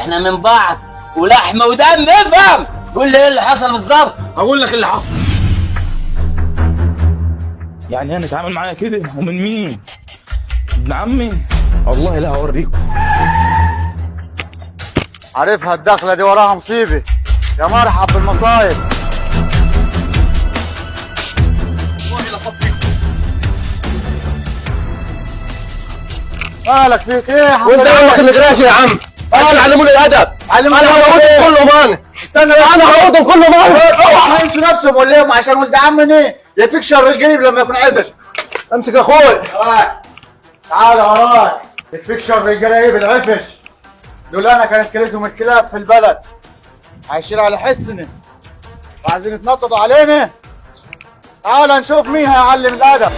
واحنا من بعض ولحم ودم. افهم، قول لي ايه اللي حصل بالظبط. هقول لك اللي حصل. يعني انا اتعامل معايا كده ومن مين؟ ابن عمي؟ والله لا هوريكم. عارفها الدخلة دي وراها مصيبة. يا مرحب بالمصايب. والله لا صفيكم. مالك فيك ايه؟ وانت عمك اللي غراشي يا عم. انا علموني الادب. انا هموتهم كلهم. انا استنى بس. انا هموتهم كلهم. انا اوعى ينسوا نفسهم ولا ايه؟ عشان ولد عمي ايه؟ يكفيك شر القريب لما يكون عبش. امسك يا اخوي. تعال وراي، يكفيك شر القرايب العفش. لولا انا كانت كلتهم الكلاب في البلد. عايشين على حسنا وعايزين يتنططوا علينا. تعال نشوف مين هيعلم الادب.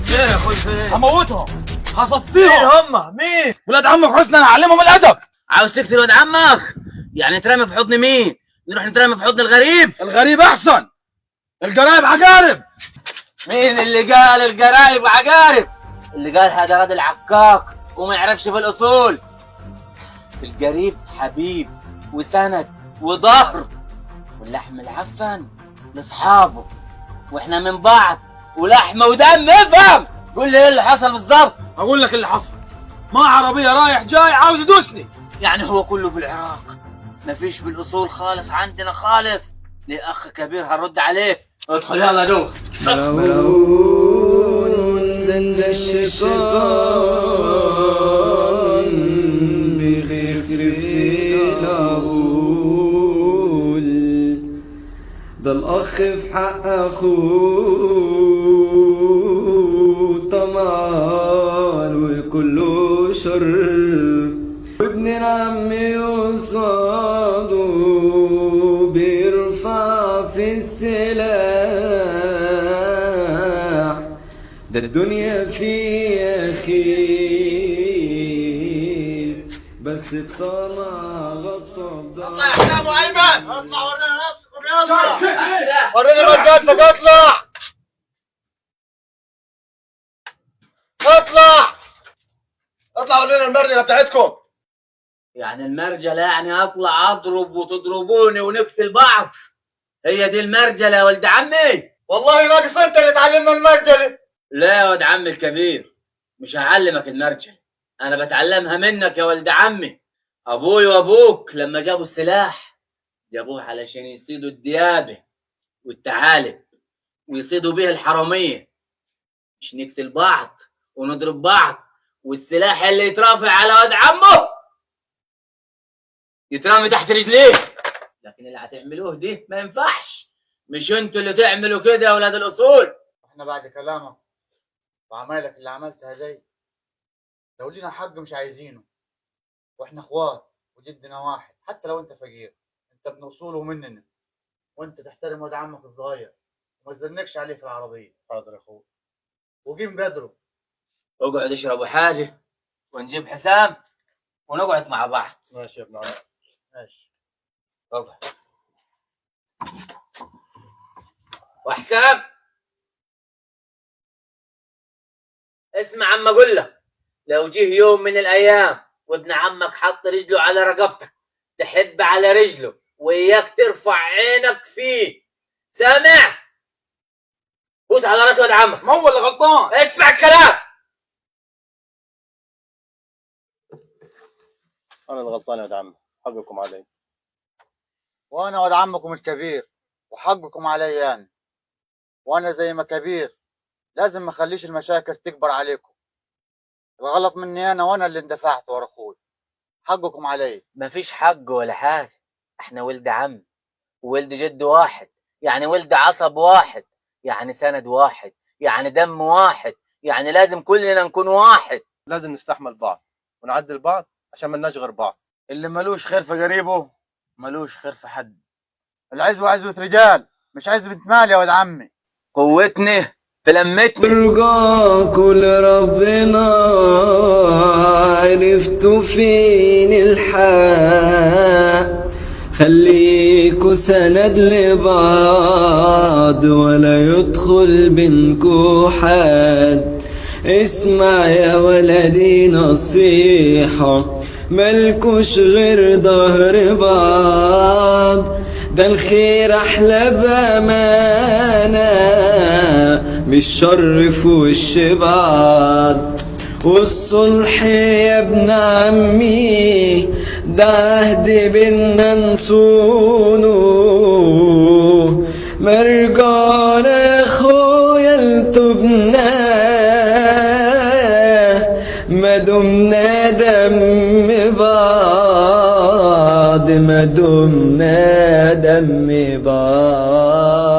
خير يا اخوي، فين؟ هموتهم، هصفيهم. هما مين؟ ولاد عمك حسني انا هعلمهم الادب. عاوز تقتل ولاد عمك؟ يعني ترمي في حضن مين؟ نروح نترمي في حضن الغريب؟ الغريب احسن، القرايب عقارب. مين اللي قال القرايب عقارب؟ اللي قال هذا راجل عكاك وما يعرفش في الاصول. القريب حبيب وسند وظهر، واللحم العفن لاصحابه، واحنا من بعض ولحم ودم. افهم، قول لي ايه اللي حصل بالظبط. هقول لك اللي حصل. ما عربية رايح جاي عاوز يدوسني. يعني هو كله بالعراق، مفيش بالاصول خالص عندنا خالص. ليه اخ كبير هرد عليه. ادخل يلا جوه. ملعون زنز الشيطان بيخرب في العقول، ده الأخ في حق أخوه طمعان وكله شر، وابن العم قصاده بيرفع في السلاح، ده الدنيا فيها خير بس الطمع غطى الضهر. اطلع يا حسام وايمن، اطلع ورينا نفسكم، يلا وريني مرجلتك. اطلع اطلع اطلع ورينا المرجله بتاعتكم. يعني المرجلة يعني اطلع اضرب وتضربوني ونقتل بعض؟ هي دي المرجلة يا ولد عمي؟ والله ناقص انت اللي تعلمنا المرجله. لا يا ولد عمي الكبير، مش هعلمك المرجلة، انا بتعلمها منك يا ولد عمي. ابوي وابوك لما جابوا السلاح جابوه علشان يصيدوا الديابة والثعالب ويصيدوا به الحرامية، مش نقتل بعض ونضرب بعض. والسلاح اللي يترافع على ولد عمه يترمي تحت رجليه. لكن اللي هتعملوه دي ما ينفعش، مش انتوا اللي تعملوا كده يا ولاد الاصول. احنا بعد كلامك وعمالك اللي عملتها دي لو لينا حق مش عايزينه، واحنا اخوات وجدنا واحد. حتى لو انت فقير انت ابن اصول ومننا، وانت تحترم ولد عمك الصغير وما تزنكش عليه في العربية. حاضر يا اخوي، وقيم قدره. اقعد اشربوا حاجة ونجيب حسام ونقعد مع بعض. ماشي يا ابن عم، ماشي. اقعد. وحسام اسمع عم اقول لك، لو جه يوم من الايام وابن عمك حط رجله على رقبتك تحب على رجله، وإياك ترفع عينك فيه. سامع؟ بوس على راس ولد عمك. ما هو اللي غلطان. اسمع الكلام. انا اللي غلطان يا ولد عمي، حقكم علي. وانا ولد عمكم الكبير وحقكم علي انا، وانا زي ما كبير لازم ما اخليش المشاكل تكبر عليكم. الغلط مني انا، وانا اللي اندفعت ورا اخوي. حقكم علي. مفيش حق ولا حاجة، احنا ولد عم وولد جد واحد، يعني ولد عصب واحد، يعني سند واحد، يعني دم واحد، يعني لازم كلنا نكون واحد. لازم نستحمل بعض ونعدل بعض عشان ما لناش غير بعض. اللي ملوش خير في قريبه ملوش خير في حد. العزوة عزوة رجال، مش عزوة مال يا ولد عمي. قوتنا في لمتنا. رجعكوا لربنا عرفتوا فين الحق، خليكوا سند لبعض ولا يدخل بينكوا حد. اسمع يا ولدي نصيحة، ملكوش غير ظهر بعض، ده الخير أحلى بأمانة، مش شر في وش بعض. والصلح يا ابن عمي ده عهد بينا نصونه، مرجعنا يا اخويا لتوبنا، ما دمنا دم بعض، ما دمنا دم بعض.